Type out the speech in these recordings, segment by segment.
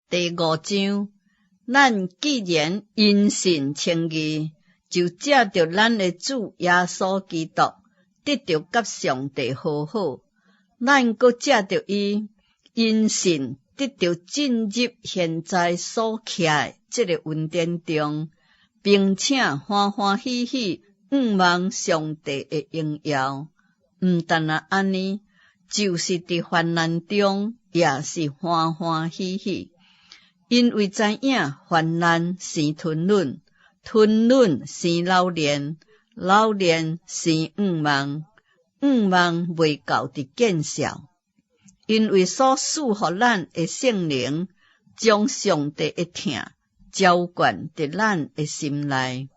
第五章，咱既然因信稱義，就藉著咱的主耶穌基督得著佮上帝和好。咱閣藉著伊因信得著進入現在所徛的這个恩典中，並且歡歡喜喜向望上帝的榮耀。毋但若按呢，就是佇患難中也是歡歡喜喜，因為知影患難生吞忍，吞忍生老練，老練生向望，向望袂到佇見笑。因為所賜予咱的聖靈，將上帝的疼澆灌佇咱的心內。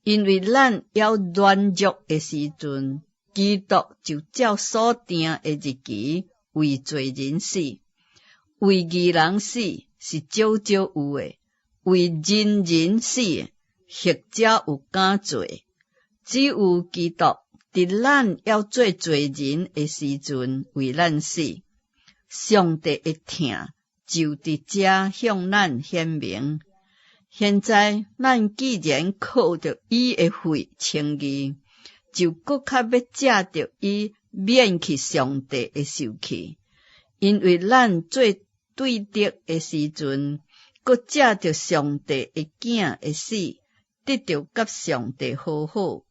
因為咱猶軟弱的時陣，基督就照所定的日期為罪人死。為義人死是少少有的，為仁人死，或者有敢做。只有基督佇咱猶做罪人的時陣為咱死，上帝的疼就佇遮向咱顯明。現在咱既然靠著伊的血稱義，就閣較欲藉著伊免去上帝的受氣，因為咱做對敵的時陣，閣藉著上帝的囝的死，得著佮上帝和好。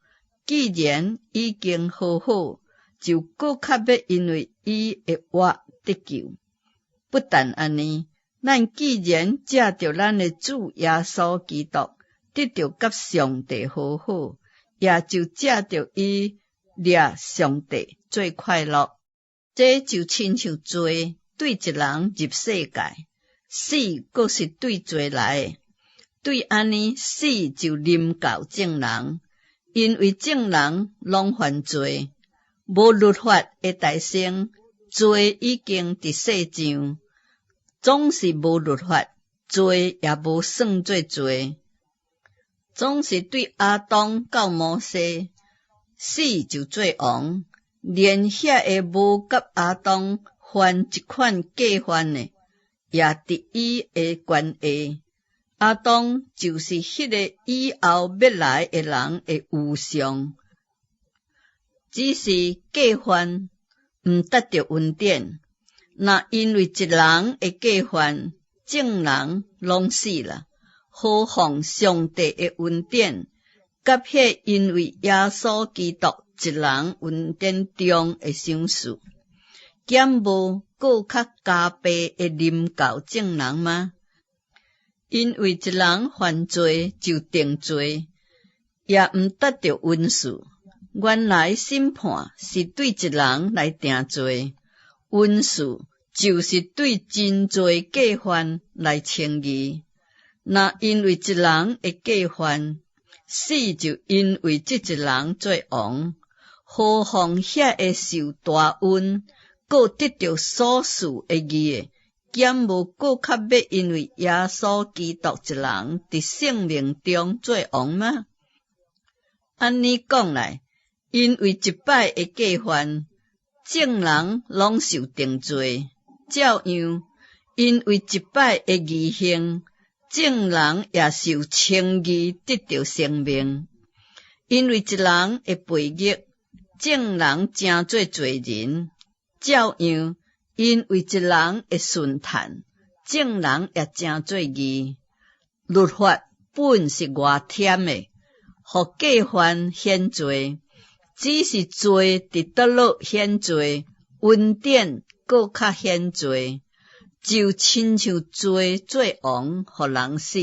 既然已經和好，就閣較欲因為伊的活得救。不但按呢，咱既然藉著咱的主耶穌基督得著佮上帝和好，也就藉著伊掠上帝做快樂。這就親像罪對一人入世界，死閣是對罪來的。對按呢，死就臨到眾人，因為眾人攏犯罪，無律法的誕生，罪已經佇世上，總是無律法，罪也無算做罪。總是對亞當到摩西，死就做王，連遐个無佮亞當犯一款過犯的，也佇伊的權下。亞當就是彼个以後欲來的人的預像，只是過犯毋得著恩典。若因為一人的過犯，眾人攏死啦，何況上帝的恩典，佮彼因為耶穌基督一人恩典中的賞賜，敢無閣較加倍的臨到眾人嗎？因為一人犯罪就定罪，也毋得著恩賜。原來審判是對一人來定罪，恩賜就是對真濟過犯來稱義。若因為一人的過犯，死就因為這一人做王，何況遐个受大恩，閣得著所賜的義的，敢無閣較欲因為耶穌基督一人佇生命中做王嗎？按呢講來，因為一擺的過犯，眾人攏受定罪；照樣，因為一擺的義行，眾人也受稱義，得著生命。因為一人的悖逆，眾人成做罪人；照樣，因為一人的順趁，眾人也成做義。律法本是外添的，予過犯顯罪，只是罪佇倒落顯罪，恩典閣較顯濟，就親像罪做王，予人死，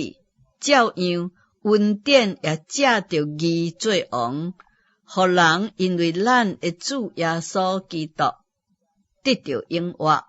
照樣恩典也藉著義做王，予人因為咱的主耶穌基督得著永活。